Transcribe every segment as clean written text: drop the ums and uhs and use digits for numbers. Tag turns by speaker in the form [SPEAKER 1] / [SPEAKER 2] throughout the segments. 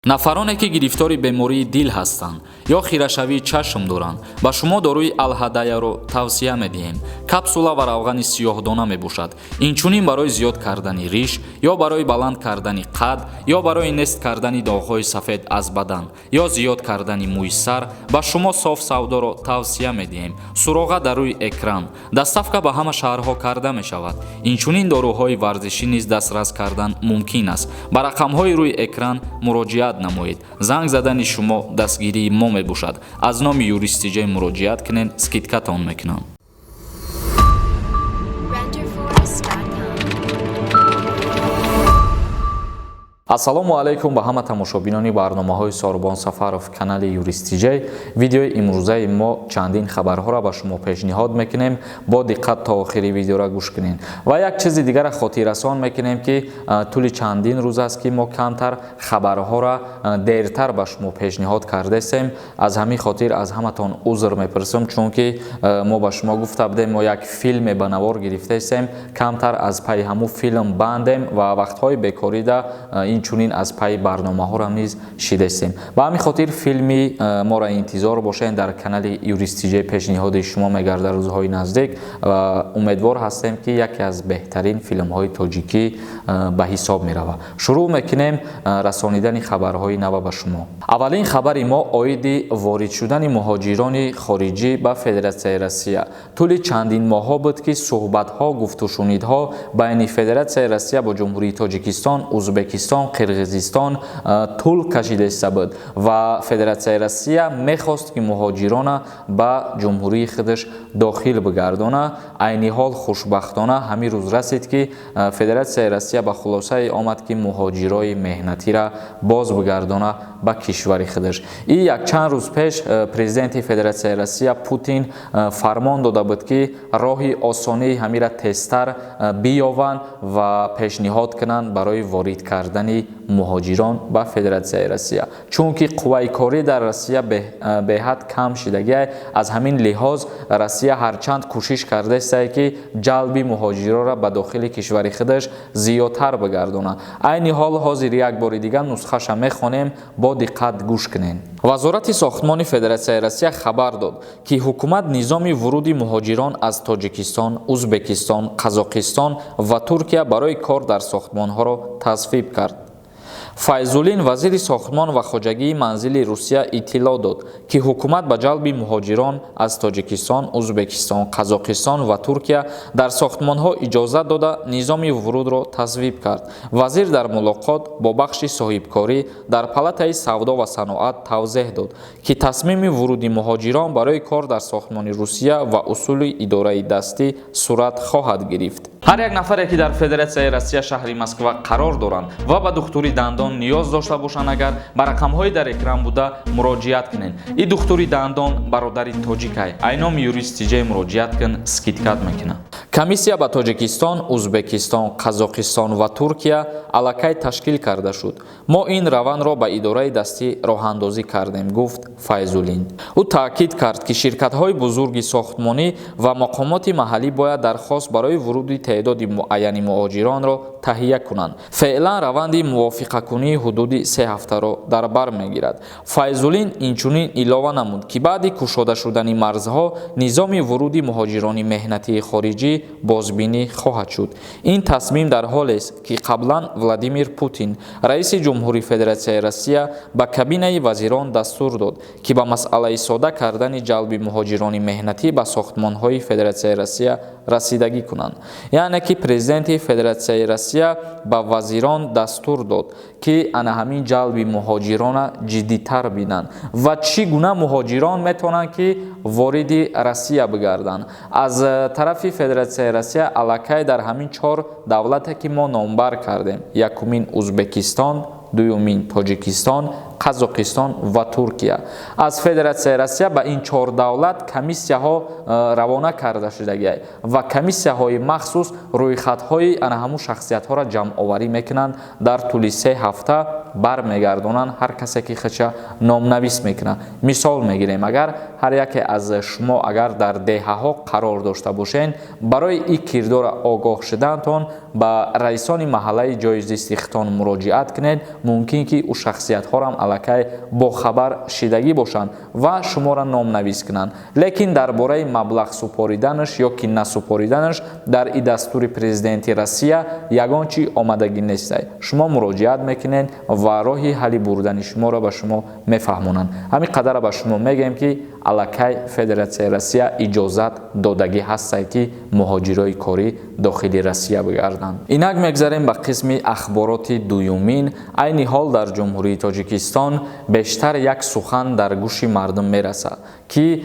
[SPEAKER 1] Нафароне, ки гирифтори бемории дил ҳастанд ё хирашавии чашм доранд, ба шумо доруи Алҳадаяро тавсия медиҳем. Капсула ва равғани сиёҳдона мебошад. Инчунин барои зиёд кардани риш ё барои баланд кардани қад ё барои нест кардани доғҳои сафед аз бадан ё зиёд кардани мӯи сар ба шумо Соф Савдоро тавсия медиҳем. Суроға дар рӯи экран. Доставка ба ҳама шаҳрҳо карда мешавад. Инчунин доруҳои варзишӣ низ дастрас кардан мумкин аст. Ба рақамҳои рӯи экран муроҷиат намоед. Занг задани шумо дастгирии мо мебошад. Аз номи Юристиҷай муроҷиат кунед, скидкатон мекунам.
[SPEAKER 2] Renderforest.com.
[SPEAKER 1] Ассалому алайкум ба ҳама тамошобинони барномаҳои Сорбон Сафаров, канали Юристиҷай. Видеои имрӯзаи мо чандин хабарҳоро ба шумо пешниҳод мекунем. Бо диққат то охири видеоро гӯш кунед. Ва як чизи дигарро хотиррасон мекунем, ки тӯли чандин рӯз аст, ки мо камтар хабарҳоро дертар ба шумо пешниҳод кардастем. Аз ҳамин хотир аз ҳаматон узр мепурсам, чунки мо ба шумо гуфта будем, мо як филме ба навор гирифтаистем, камтар аз пайи ҳамун филм бандем ва вақтҳои бекорида инчунин аз пайи барномаҳоро низ шидастем. Ба ҳамин хотир филми моро интизор бошед, дар канали Юристиҷай пешниҳоди шумо мегардад рӯзҳои наздик ва умедвор ҳастем, ки яке аз беҳтарин филмҳои тоҷикӣ ба ҳисоб меравад. Шурӯъ мекунем расонидани хабарҳои нава ба шумо. Аввалин хабари мо оиди ворид шудани муҳоҷирони хориҷӣ ба Федератсияи Россия. Тӯли чандин моҳҳо буд, ки суҳбатҳо, гуфтушунидҳо байни Федератсияи Россия бо Ҷумҳурии Тоҷикистон, Узбекистон, Қирғизистон тӯл кашидаиста буд ва Федератсияи Россия мехост, ки муҳоҷирона ба ҷумҳурии худаш дохил бигардона. Айни ҳол, хушбахтона, ҳамин рӯз расид, ки Федератсияи Россия ба хулосае омад, ки муҳоҷирои меҳнатира боз бигардона ба кишвари худаш. И якчанд рӯз пеш президенти Федератсияи Россия Путин фармон дода буд, ки роҳи осонии ҳамира тезтар биёванд ва пешниҳод кунанд барои ворид кардани муҳоҷирон ба Федератсияи Россия, чунки қувваи корӣ дар Россия беҳад кам шидагиай. Аз ҳамин лиҳоз Россия ҳарчанд кӯшиш кардаистае, ки ҷалби муҳоҷиронро ба дохили кишвари худаш зиёдтар бигардонад. Айни ҳол ҳозир як бори дигар нусхаша мехонем, бо диққат гӯш кунед. Вазорати сохтмони Федератсияи Россия хабар дод, ки ҳукумат низоми вуруди муҳоҷирон аз Тоҷикистон, Узбекистон, Қазоқистон ва Туркия барои кор дар сохтмонҳоро тасвиб кард. Файзуллин, вазири сохтмон ва хоҷагии манзили Русия, иттилоъ дод, ки ҳукумат ба ҷалби муҳоҷирон аз Тоҷикистон, Узбекистон, Қазоқистон ва Туркия дар сохтмонҳо иҷозат дода, низоми вурудро тасвиб кард. Вазир дар мулоқот бо бахши соҳибкорӣ дар Палатаи савдо ва саноат тавзеҳ дод, ки тасмими вуруди муҳоҷирон барои кор дар сохтмони Русия ва усули идораи дастӣ сурат хоҳад гирифт. Ҳар як нафаре, ки дар Федератсияи Россия, шаҳри Москва қарор доранд ва ба духтури дандон ниёз дошта бошанд, агар ба рақамҳои дар экран буда муроҷиат кунед. И духтури дандон бародари тоҷикай. Ай номи Юрист Тиҷай муроҷиат кун, скидкат мекунад. Комиссия ба Тоҷикистон, Узбекистон, Қазоқистон ва Туркия аллакай ташкил карда шуд. Мо ин равандро ба идораи дастӣ роҳандозӣ кардем, гуфт Файзуллин. Ӯ таъкид кард, ки ширкатҳои бузурги сохтмонӣ ва мақомоти маҳаллӣ бояд дархост барои вуруди теъдоди муайяни муҳоҷиронро таҳия кунанд. Феълан раванди мувофиқакунии ҳудуди 3 ҳафтаро дар бар мегирад. Файзуллин инчунин илова намуд, ки баъди кушода шудани марзҳо низоми вуруди муҳоҷирони меҳнатии хориҷӣ бозбинӣ хоҳад шуд. Ин тасмим дар ҳолест, ки қаблан Владимир Путин, раиси ҷумҳури Федератсияи Россия, ба кабинаи вазирон дастур дод, ки ба масъалаи сода кардани ҷалби муҳоҷирони меҳнатӣ ба сохтмонҳои Федератсияи Россия расидагӣ кунанд. Яъне ки президенти Федератсияи Россия ба вазирон дастур дод, ки ана ҳамин ҷалби муҳоҷирона ҷиддитар бинанд ва чӣ гуна муҳоҷирон метавонанд, ки вориди Россия бигарданд. Аз тарафи Федератсияи Россия аллакай дар ҳамин чор давлате, ки мо номбар кардем: якумин Узбекистон, дуюмин Тоҷикистон, Қазоқистон ва Туркия, аз Федератсияи Россия ба ин чор давлат комиссияҳо равона карда шудагиай ва комиссияҳои махсус рӯйхатҳои ана ҳамун шахсиятҳоро ҷамъоварӣ мекунанд, дар тӯли 3 ҳафта бармегардонанд ҳар касе, ки худша номнавис мекунад. Мисол мегирем, агар Ҳар яке аз шумо агар дар деҳаҳо қарор дошта бошед, барои ин кирдора огоҳ шудантон ба раисони маҳаллаи ҷойи зисти худтон муроҷиат кунед. Мумкин ки ӯ шахсиятҳорам аллакай бохабар шидагӣ бошанд ва шуморо номнавис кунанд. Лекин дар бораи маблағ супориданаш ё ки насупориданаш дар и дастури президенти Россия ягон чӣ омадагӣ нестай. Шумо муроҷиат мекунед ва роҳи ҳалли бурдани шуморо ба шумо мефаҳмонанд. Ҳамин қадара ба шумо мегӯем, ки аллакай Федератсияи Россия иҷозат додагӣ ҳастай, ки муҳоҷирои корӣ дохили Россия бигарданд. Инак мегзарем ба қисми ахбороти дуюмин. Айни ҳол дар Ҷумҳурии Тоҷикистон бештар як сухан дар гӯши мардум мерасад, ки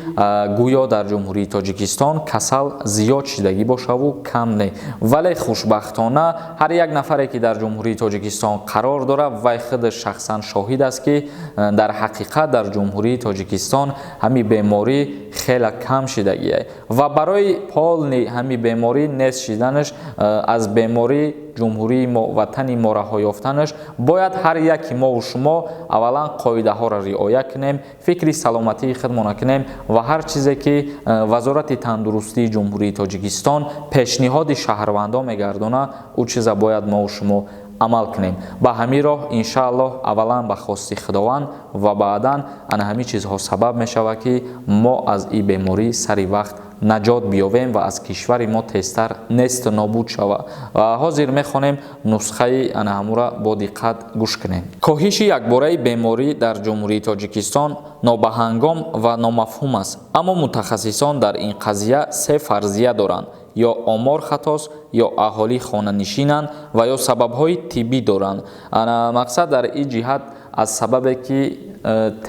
[SPEAKER 1] гӯё дар Ҷумҳурии Тоҷикистон касал зиёд шидагӣ бошаву кам не. Вале хушбахтона ҳар як нафаре, ки дар Ҷумҳурии Тоҷикистон қарор дорад, вай худ шахсан шоҳид аст, ки дар ҳақиқат дар Ҷумҳурии Тоҷикистон ҳамин беморӣ хеле кам шидагиай ва барои полный ҳамин беморӣ нест шиданаш, аз беморӣ ҷумҳурии мо, ватани мо раҳо ёфтанаш, бояд ҳар яки мову шумо аввалан қоидаҳоро риоя кунем, фикри саломатии худмона кунем ва ҳар чизе ки Вазорати тандурустии Ҷумҳурии Тоҷикистон пешниҳоди шаҳрвандон мегардонад, ӯ чиза бояд мову шумо амал кунем. Ба ҳамин роҳ, иншааллоҳ, аввалан ба хости Худованд ва баъдан ана ҳамин чизҳо сабаб мешавад, ки мо аз ин беморӣ сари вақт наҷот биёвем ва аз кишвари мо тезтар несту нобуд шавад. Ва ҳозир мехонем нусхаи ана ҳамура, бо диққат гӯш кунем. Коҳиши якбораи беморӣ дар Ҷумҳурии Тоҷикистон нобаҳангом ва номафҳум аст, аммо мутахассисон дар ин қазия се фарзия доранд: ё омор хатост, ё аҳолӣ хонанишинанд ва ё сабабҳои тиббӣ доранд. Ана мақсад дар ин ҷиҳат, аз сабабе ки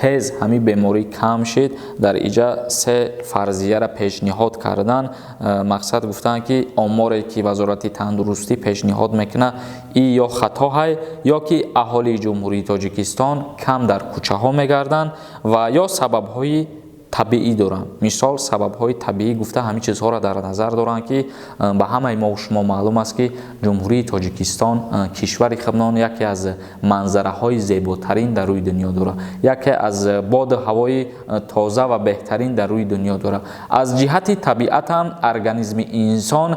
[SPEAKER 1] тез ҳамин беморӣ кам шид, дар иҷа се фарзияра пешниҳод кардан. Мақсад гуфтанд, ки оморе ки Вазорати тандурустӣ пешниҳод мекунад, и ё хатоҳай, ё ки аҳолии Ҷумҳурии Тоҷикистон кам дар кӯчаҳо мегарданд ва ё сабабҳои табиӣ доранд. Мисол, сабабҳои табиӣ гуфта ҳамин чизҳоро дар назар доранд, ки ба ҳамаи мо шумо маълум аст, ки Ҷумҳурии Тоҷикистон, кишвари худмон, яке аз манзараҳои зеботарин дар рӯи дунё дорад, яке аз боду ҳавои тоза ва беҳтарин дар рӯи дунё дорад. Аз ҷиҳати табиат ҳам организми инсон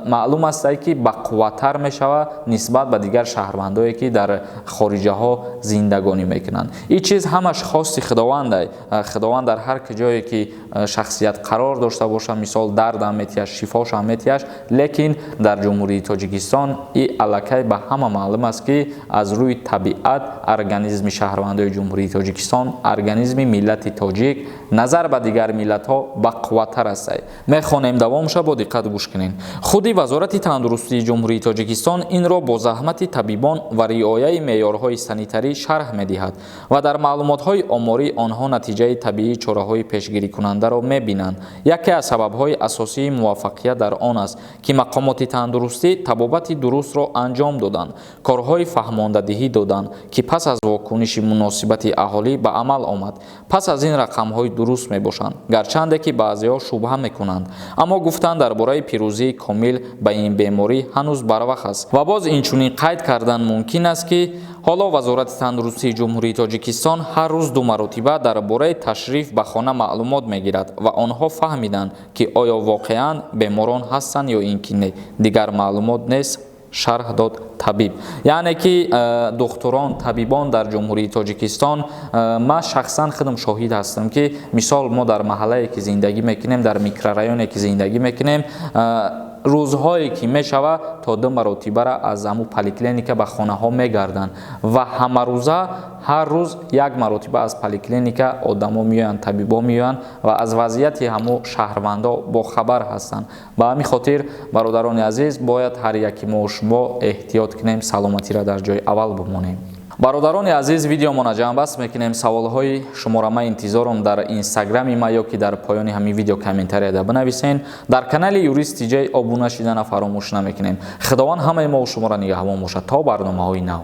[SPEAKER 1] маълум аст, ки бақувваттар мешавад нисбат ба дигар шаҳрвандое, ки дар хориҷаҳо зиндагонӣ мекунанд. Ин чиз ҳамаш хости Худовандай. Худованд дар ҳар ҷое ки шахсият қарор дошта бошад, мисол, дардам метиҳаш, шифошам метиҳаш. Лекин дар Ҷумҳурии Тоҷикистон и аллакай ба ҳама маълум аст, ки аз рӯи табиат организми шаҳрвандои Ҷумҳурии Тоҷикистон, организми миллати тоҷик назар ба дигар миллатҳо бақувваттар аст. Мехонем давомша, бо диққат гӯш кунед. Худи Вазорати тандурустии Ҷумҳурии Тоҷикистон инро бо заҳмати табибон ва риояи меъёрҳои санитарӣ шарҳ медиҳад ва дар маълумотҳои омории онҳо натиҷаи табиии чораҳои пешгирикунандаро мебинанд. Яке аз сабабҳои асосии муваффақият дар он аст, ки мақомоти тандурустӣ табобати дурустро анҷом доданд, корҳои фаҳмондадиҳӣ доданд, ки пас аз вокуниши муносибати аҳолӣ ба амал омад. Пас аз ин рақамҳои дуруст мебошанд, гарчанде ки баъзеҳо шубҳа мекунанд. Аммо гуфтан дар бораи пирӯзии комил ба ин беморӣ ҳанӯз барвақт аст. Ва боз инчунин қайд кардан мумкин аст, ки ҳоло Вазорати тандурустии Ҷумҳурии Тоҷикистон ҳар рӯз ду маротиба дар бораи ташриф ба хона маълумот мегирад ва онҳо фаҳмиданд, ки оё воқеан беморон ҳастанд ё ин ки не. Дигар маълумот нест, шарҳ дод табиб. Яъне ки духтурон, табибон дар Ҷумҳурии Тоҷикистон, ман шахсан худам шоҳид ҳастам, ки мисол, мо дар маҳаллае ки зиндагӣ мекунем, дар микрорайоне ки зиндагӣ мекунем, рӯзҳое ки мешавад, то ду маротибара аз ҳамун поликлиника ба хонаҳо мегарданд ва ҳамарӯза, ҳар рӯз як маротиба аз поликлиника одамо меоянд, табибо меоянд ва аз вазъияти ҳамун шаҳрвандо бохабар ҳастанд. Ба ҳамин хотир, бародарони азиз, бояд ҳар яки мо шумо эҳтиёт кунем, саломатиро дар ҷои аввал бимонем. Бародарони азиз, видеомона ҷамъбаст мекунем. Саволҳои шуморо ман интизорам дар инстаграми ма ё ки дар поёни ҳамин видео комментарияда бинависен. Дар канали Юрист Тиҷай обуна шидана фаромӯш намекунем. Худованд ҳамаи мо шуморо нигаҳбон бошад то барномаҳои нав.